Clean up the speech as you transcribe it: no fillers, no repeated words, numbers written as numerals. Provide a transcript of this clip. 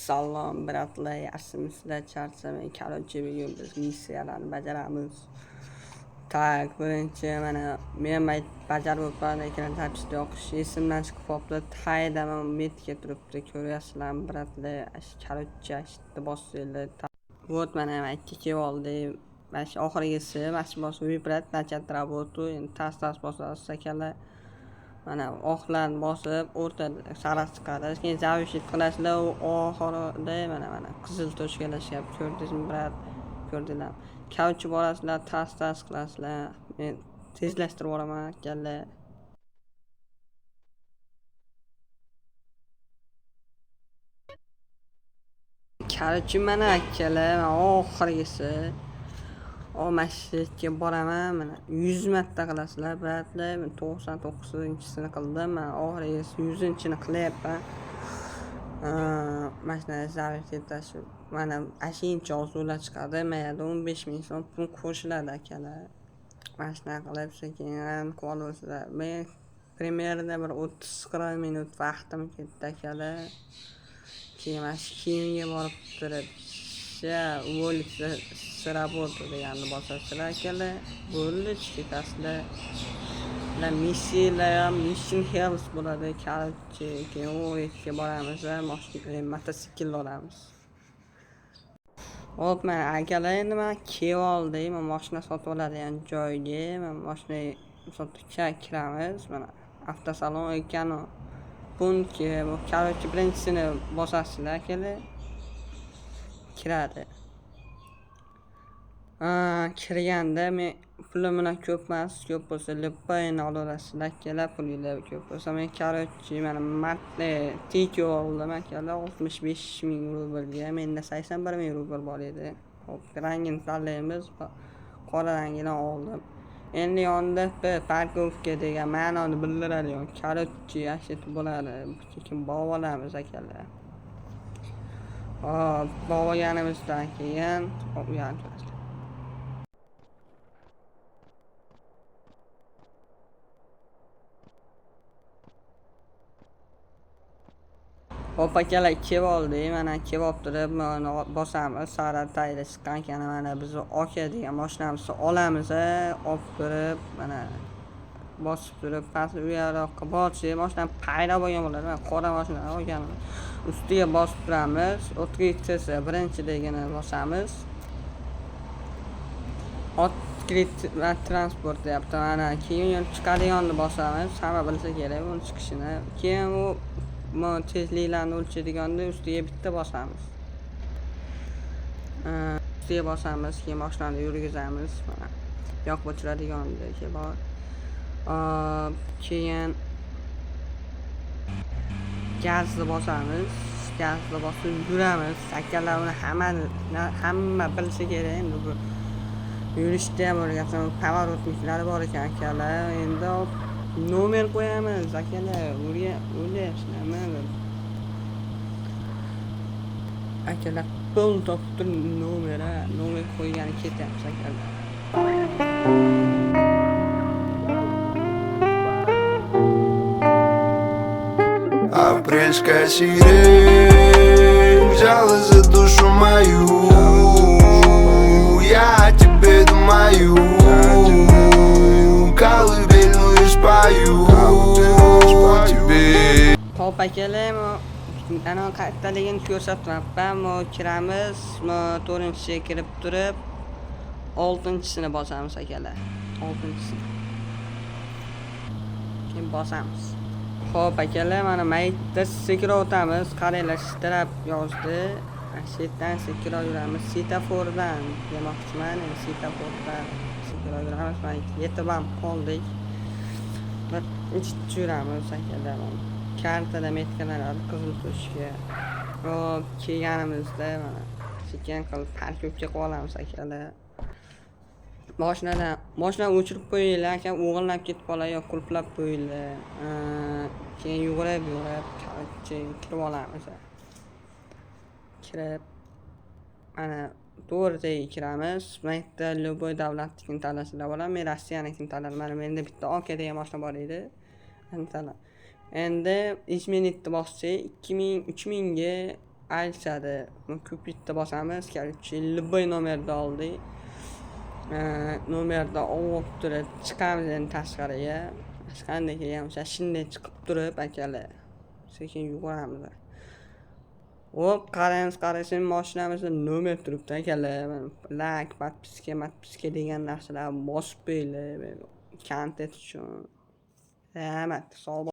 Salom bratlar, yaxshimisizlar? Charchamang. Короче, bugun biz missiyalarni bajaramiz. Так, birinchi mana men ham bajarib o'tman, ekran tapishda yoqish esimdan chiqib qolibdi. Tayda mana metga turibdi, ko'ryapsizlarmi bratlar? Короче, shu bossanglar. Вот mana ikki kelib oldik. Mana shu oxirgisi, mana shu bosib выбрать начать работу. Endi tas-tas bosasiz akalar. Mana oqlarni bosib o'rtada sariq chiqadi. Keyin завершить qilasizlar, u oxirida mana qizil tochkalashyapti. Ko'rdingizmi, brat? Ko'rdinglar. Kavchi borasizlar, tas-tas qilasizlar. Men tezlashtirib yuboraman akalar. Короче, mana akalar, oxirgisi. Mana shu yerga boraman, mana 100 marta qilasizlar, bratlar. Men 99-chisini qildim, mana oxirgisi 100-chini qilyapman. Mana shunaqa zaryad mana ashuncha yozuvlar chiqadi. Mayli 15 ming so'm pul qo'shiladi akalar. Mana shunaqa qilib sekin qilib olasizlar. Men примерно bir 30-40 minut vaqtim ketdi akalar. Keyin mana shu kiyimga borib turib, уволиться с работы deganni bosasizlar akalar. Bo'ldi, ketasizlar. Ular missiyalar ham mission health bo'ladi. Короче, keyin u yerga boramiz va mototsikl olamiz. Hop, mana akalar, endi mana kelib oldik. Mana mashina sotib oladigan joyga, mana mashina sotuvga kiramiz. Mana avtosalon ekan u. Punktga, bu короче, birinchisini bosasizlar akalar. Kiradi. Kirganda men pulim bilan ko'p emas, ko'p bo'lsa любойni olaverasizlar akalar, pulinglar ko'p bo'lsa. Men короче, mana Tiko oldim akalar 65 ming rublga. Menda 81 ming rubl bor edi. Hop, rangini tanlaymiz. Qora rangini oldim. Endi yonida P parkovka degan ma'noni bildiradigan короче, yashitib bo'ladi. Keyin bog'ib olamiz akalar. Hop, bog'ib olganimizdan keyin hop, u yoqni ko'rasizlar. Hop akalar, kelib oldik. Mana kelib olib turib, mana bosamiz. Sariq tagida chiqqan ekan, mana bizni aka degan mashinamizni olamiz, olib turib, mana bosib turib, past u yoqqa borsak, mashina paydo bo'lgan bo'ladi. Mana qora mashina olganmiz. Ustiga bosib turamiz. Открыть birinchiligini bosamiz. Открыть transport deyapti. Mana keyin chiqadiganni bosamiz. Hamma bilsa kerak buni chiqishini. Keyin u tezliklarni o'lchaydiganda ustiga bitta bosamiz. Ustiga bosamiz, keyin mashinani yurgizamiz. Mana yoqib o'chiradigan bor. Keyin gazni bosamiz. Gazni bosib yuramiz. Akalar, uni hamma bilsa kerak endi bu yurishda ham o'rgatsam, поворотниклari bor ekan akalar. Endi nomer qo'yamiz akalar. O'ylayapsizlarmi? Akalar, pul topib turib nomer, nomer qo'ygani ketyapmiz akalar. Апрельская сирень взяла за душу мою. Я о тебе думаю, колыбельную спою тебе. Hop akalar, ana qayerdaligini ko'rsatmabman. Kiramiz, to'rtinchisiga kirib turib, oltinchisini bosamiz akalar. Oltinchisini. Keyin bosamiz. Hop akalar, mana maytda sekinroq o'tamiz. Qaranglar, shtraf yozdi. Shu yerdan sekinroq yuramiz. Svetofordan demoqchiman, endi svetofordan sekinroq yuramiz. Mana yetib ham qoldik. Bir ichib yuramiz akalar. Kartada metkalar qizil to'shga. Hop, kelganimizda mana sekin qilib parkovka qilib olamiz akalar. Mashina o'chirib qo'yinglar aka, o'g'irlab ketib qoladi yo qulflab qo'yinglar. Keyin yugurib, короче, kirib olamiz. Kirib mana to'g'ri kiramiz. Mana yerda любой davlatnikini tanlasanglar bo'ladi. Men Rossiyanikini tanladim. Mana menda bitta aka degan mashina bor edi. Endi изменить bossak 2000 3000 ga Aytishadi, "Купить" bosamiz, короче, любой nomerda oldik. Nomerda olib turib chiqamiz endi tashqariga. Qanday kelgan o'sha shunday chiqib turib, akalar, sekin yuguramiz. Hop, qaraymiz, qarasam, mashinamizda nomer turibdi, akalar. Лайк, подписка, подписка degan narsalar bosib qo'yinglar kontent uchun. Rahmat, sog'.